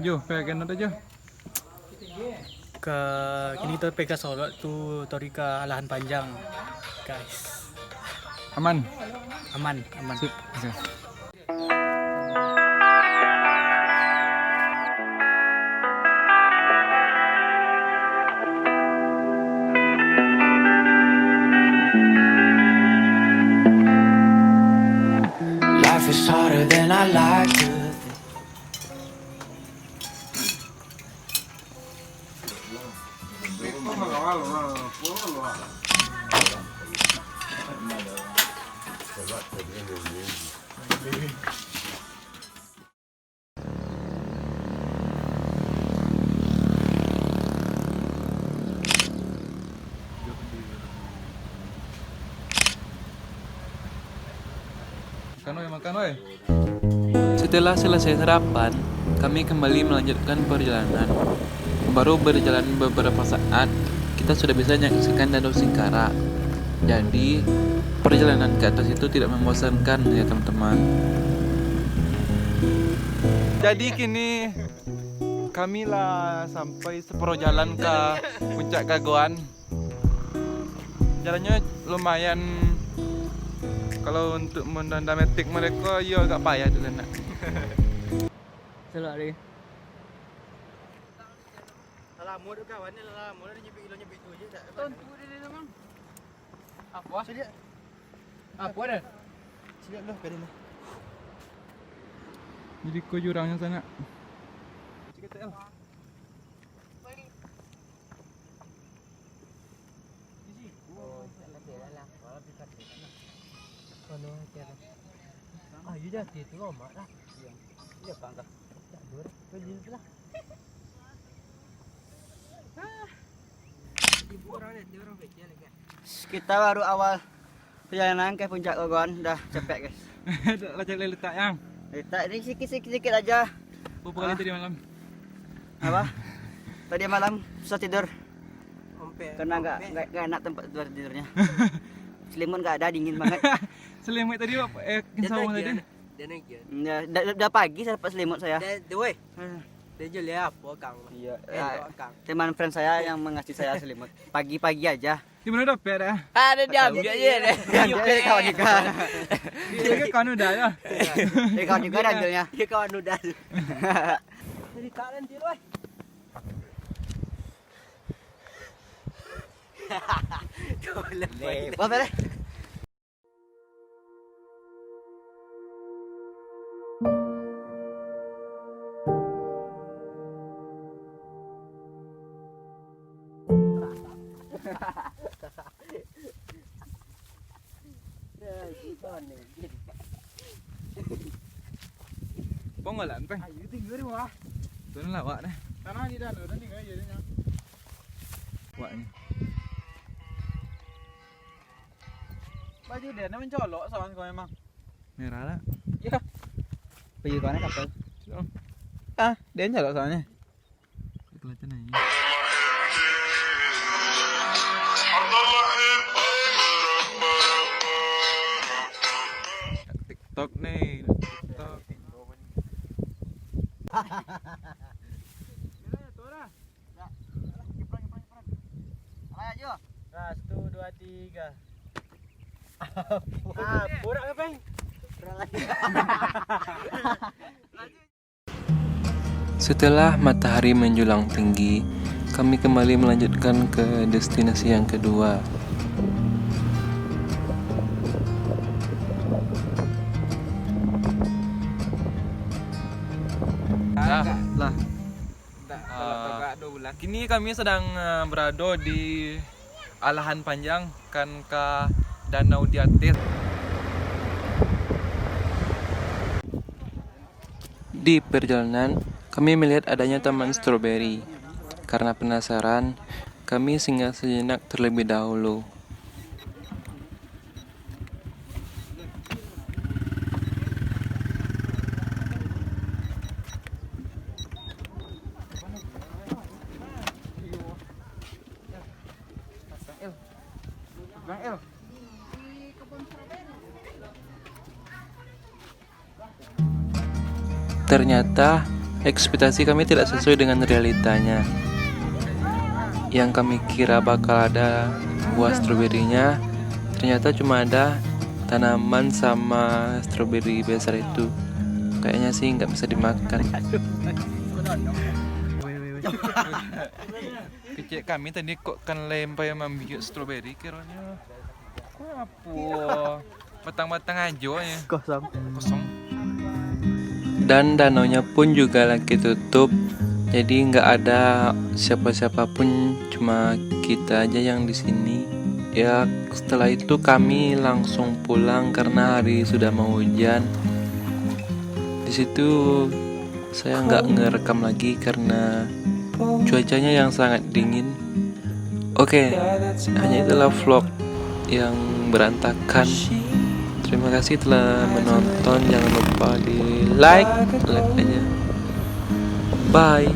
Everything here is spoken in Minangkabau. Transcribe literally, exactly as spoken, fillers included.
Jo, pegang ado jo. Ke, kini kita pai ka Solok tu, tadi ka Alahan Panjang, guys. Aman? Aman, aman. Sip, oke. Life is harder than I like to think. Makan, weh, makan, weh. Setelah selesai sarapan, kami kembali melanjutkan perjalanan. Baru berjalan beberapa saat, kita sudah bisa menyaksikan Danau Singkarak. Jadi, perjalanan ke atas itu tidak membosankan, ya, teman-teman. Jadi, kini kami lah sampai separuh jalan ka Puncak Gagoan. Jalannyo lumayan, kalau untuk mundang dametik mereka, iyo agak payah tu sanak. Salah lagi. Lamo tu kawan ni, lamo dah nyebik, ilo nyebik tu je, tak. Tontu dia ni, Bang. Apa? Siliak. Apa dah? Siliak dulu, kali ni. Jadi ko jurangnyo sanak. Sikit tak, El? Ayo, jati tu lomak dah. Iyo, kan, kan. Tak dua dah. Kau jenis lah. Ibu orang ni, dia orang bejal, kan? Kita baru awal perjalanan ke Puncak Gogon, dah capek, guys. Lah cari letak, Yang. Letak ni sikit-sikit aja. Berapa kali Ah. tadi malam? Apa? Tadi malam susah tidur. Ompek. Karena nggak, Ompek. nggak, nggak enak tempat tidur tidurnya. Selimut nggak ada, dingin banget. Selimut tadi, Pak, eh, Dia insya Allah naik tadi. dia, dia naik dia. Ya, da-, da-, dah pagi saya dapat selimut saya. Dia, dia, weh. Hmm. Dia je lihat apa, Kang? Iya, Eh, ah, apa, Kang? teman friend saya yang mengasih saya selimut. Pagi-pagi aja. Di mana dapat dah? Ah, dia diambil je dah. Diambil oleh kawan juga. Dia kan kawan Uda tu. Dia kawan juga dah ambilnya. Dia kawan Uda tu. Jadi tak nanti tu, eh. Kau lepas. Lepas dah. Ponggolan, Peng. Ayo, tinggal di bawah. Turun lawak deh. Tanah di dalam, dan tinggal aja dia. Wak ni. Baju dia nak mencolok soalnya kau memang. Merah lah. Ya. Pergi kau nak kapal. Oh. Ah, dia mencolok soalnya. Kelihatan aja. TikTok nih, TikTok. Nah, satu, dua, tiga. Ah, borak ke, Peng? Setelah matahari menjulang tinggi, kami kembali melanjutkan ke destinasi yang kedua. Lah, lah. Ndak, kalau Ah, tagak dua bulan. Kini kami sedang, eh, berada di Alahan Panjang, kan ka Danau di Ateh. Di perjalanan, kami melihat adanya taman stroberi. Karena penasaran, kami singgah sejenak terlebih dahulu. Bang El. Bang El. Ternyata ekspektasi kami tidak sesuai dengan realitanya. Yang kami kira bakal ada buah stroberinya, ternyata cuma ada tanaman sama stroberi besar itu. Kayaknya sih nggak bisa dimakan. Kecek kami tadi kok kan lempai mambiak stroberi kironyo. Kok apo? Batang-batang ajo ya. Kosong. Kosong. Dan danaunya pun juga lagi tutup, jadi nggak ada siapa-siapa pun, cuma kita aja yang di sini. Ya, setelah itu kami langsung pulang karena hari sudah mau hujan. Di situ saya nggak ngerekam lagi karena cuacanya yang sangat dingin. Oke, hanya itulah vlog yang berantakan. Terima kasih telah menonton. Jangan lupa di like, like aja. Bye.